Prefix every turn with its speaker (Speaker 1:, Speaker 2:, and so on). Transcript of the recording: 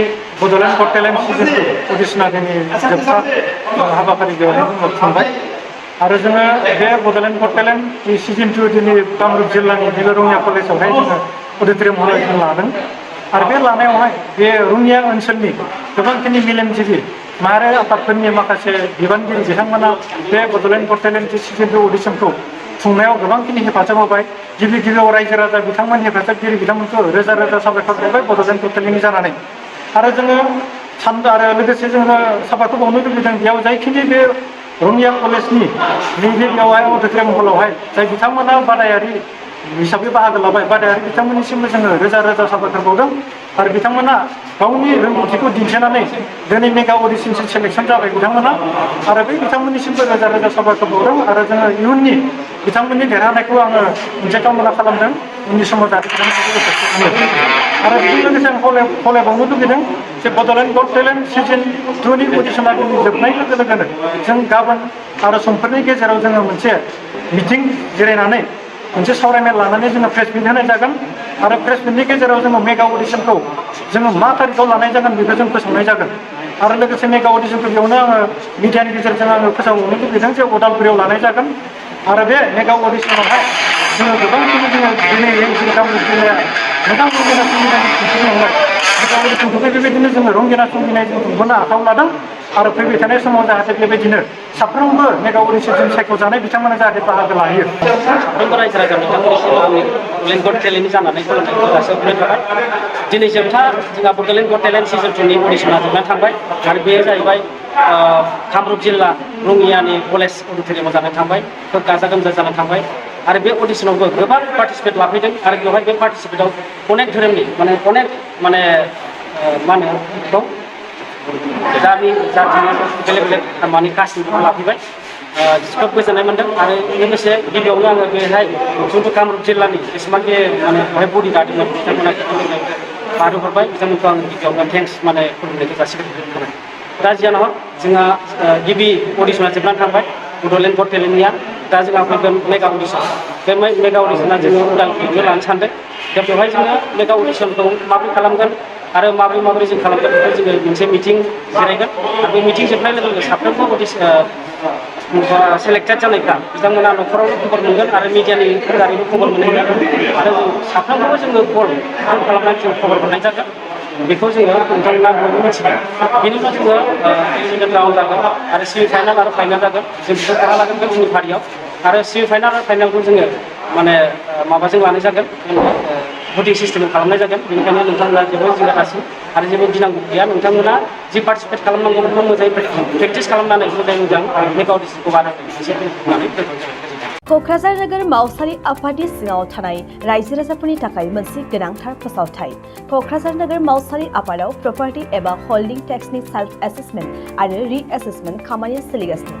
Speaker 1: बड'लेण्ड गट talent season 2 अडिशनारिनि जोबथा हाबाफारि बेवहाय खुंबाय आरो जोङो बे बड'लेण्ड गट टेलेन्ट सिजन 2 दिनै कामरुप जिल्लानि नैबे रङिया कलेजावहाय जोङो अडिट'रियाम हलाव जों लादों आरो बे लानायावहाय बे रङिया ओनसोलनि गोबांखिनि मेलेमजिबि माहारि आफादफोरनि माखासे बिबानगिरि बिथांमोना बे बड'लेण्ड गट टेलेन्ट सिजन 2 अडिशनखौ खुंनायाव गोबांखिनि हेफाजाब होबाय गिबियाव रायजो राजा बिथांमोन हेफाजाबगिरि बिथांमोनखौ रोजा रोजा साबायखर बावबाय बड'लेण्ड गट टेलेन्टनि जानानै आरो जोङो सानदों आरो लोगोसे जोङो साबायखर बावनो लुबैदों बेयाव जायखिनि बे रङिया कलेजनि नैबे बेवहाय अडिट'रियाम हलावहाय जाय बिथांमोना बादायारि हिसाबै बाहागो लाबाय बादायारि बिथांमोननिसिमबो जोङो रोजा रोजा साबायखर बावदों आरो बिथांमोना गावनि रोंगौथिखौ दिन्थिनानै दिनै मेगा अडिशनसिम सेलेक्सन जाबाय बिथांमोना आरो बै बिथांमोननिसिमबो रोजा रोजा साबायखर बावदों आरो जोङो इयुननि बिथांमोननि देरहानायखौ आङो मोनसे कामना खालामदों उननि समाव जाहाथे बिथांमोनखौ आरो बेजों लोगोसे आं खावलायबावनो लुबैदों जे बड'लेण्ड गट टेलेन्ट सिजन 2 नि अडिशना जोबनाय लोगो लोगोनो जों गाबोन आरो समफोरनि गेजेराव जोङो मोनसे मिटिं जिरायनानै मोनसे सावरायमेल लानानै जोङो प्रेस मिट होनाय जागोन आरो प्रेस मिटनि गेजेराव जोङो मेगा अडिशनखौ जोङो मा तारिखआव लानाय जागोन बेखौ जों फोसावनाय जागोन आरो लोगोसे मेगा अडिशनखौ बेयावनो आङो मिडियानि गेजेरजों आङो फोसावनो लुबैदों जे उदालगुरियाव लानाय जागोन आरो बे मेगा अडिशनावहाय जोङो गोबांखिनि जोङो दिनै जोंनि कामरुप जिल्लाया मोजां रंगिना संगिनानि दिन्थिनो हाबाय मेगा अडिशनखौबो बेबायदिनो जोङो रंगिना संगिनाय जों खुंबोनो आखायाव लादों आरो फैबाय थानाय समाव जाहाथे बेबायदिनो साफ्रोमबो मेगा अडिशनजों सायख'जानाय बिथांमोना जाहाथे बाहागो लायो
Speaker 2: साफ्रोमबो रायजो राजा बिथांमोननिसिम बड'लेण्ड गट टेलेन्टनि जानानै खुलुमनायखौ जासिहरनाय थाबाय दिनै जोबथा जोंहा बड'लेण्ड गट टेलेन्ट सिजन 2 नि अडिशना जोबनानै थांबाय आरो बेयो जाहैबाय कामरुप जिल्ला रङियानि कलेज अडिट'रियामाव जानानै थांबाय खोब गाजा गोमजा जानानै थांबाय आरो बे अडिशनावबो गोबां पार्टिसिपेट लाफैदों आरो बेवहाय बे पार्टिसिपेटआव अनेक धोरोमनि अनेक मा होनो बेखौ जातिनि बेलेग बेलेग माने कास्टनिबो लाफैबाय खोब गोजोननाय मोन्दों आरो लोगोसे गिबियावनो आङो बेहाय जोंथ' कामरुप जिल्लानि जेसेबांखि बेवहाय बडि दादोंमोन बिथांमोना बारहोहरबाय बिथांमोनखौ आं गिबियावनो थेंक्स खुलुमनायखौ जासिहरबाय दा जियानो हक जोंहा गिबि अडिशना जोबनानै थांबाय बड'लेण्ड गट टेलेन्टनिया दा जोंहा फैगोन मेगा अडिशन बे मेगा अडिशना जोङो उदालगुरियावनो लानो सानदों दा बेवहाय जोङो मेगा अडिशनखौ माबोरै खालामगोन आरो माबोरै जों खालामगोन बेखौ जोङो मोनसे मिटिं जिरायगोन आरो बे मिटिं जोबनाय लोगो लोगो साफ्रोमबो सेलेक्टेड जानायफ्रा बिथांमोना न'खरावनो खबर मोनगोन आरो मिडियानि दारैबो खबर मोनगोन आरो जों साफ्रोमखौबो जोङो कल खालामनानै जों खबर हरनाय जागोन बेखौ जोङो नोंथांमोना बयबो मिथिगोन बेनि उनाव जोङो इलिमिनेट राउन्ड जागोन आरो सेमि फाइनाल आरो फाइनाल जागोन जों बेखौ बाहा लागोन बे उननि फारियाव आरो सेमि फाइनाल आरो फाइनालखौ जोङो माबाजों लानाय जागोन भटिं सिस्टेम खालामनाय जागोन बेनिखायनो नोंथांमोना जेबो जिंगा दासि आरो जेबो गिनांगौ गैया नोंथांमोना जि पार्टिसिपेट खालामनांगौ बेखौ मोजाङै प्रेक्टिस खालामनानै मोजां मेगा अडिशनखौ बानायनानै
Speaker 3: क'क्राझार नोगोर मावसारि आफादनि सिङाव थानाय रायजो राजाफोरनि थाखाय मोनसे गोनांथार फोसावथाय क'क्राझार नोगोर मावसारि आफादाव प्रपार्टि एबा हल्डिं टेक्सनि सेल्फ एसेसमेन्ट आरो रि एसेसमेन्ट खामानिया सोलिगासिनो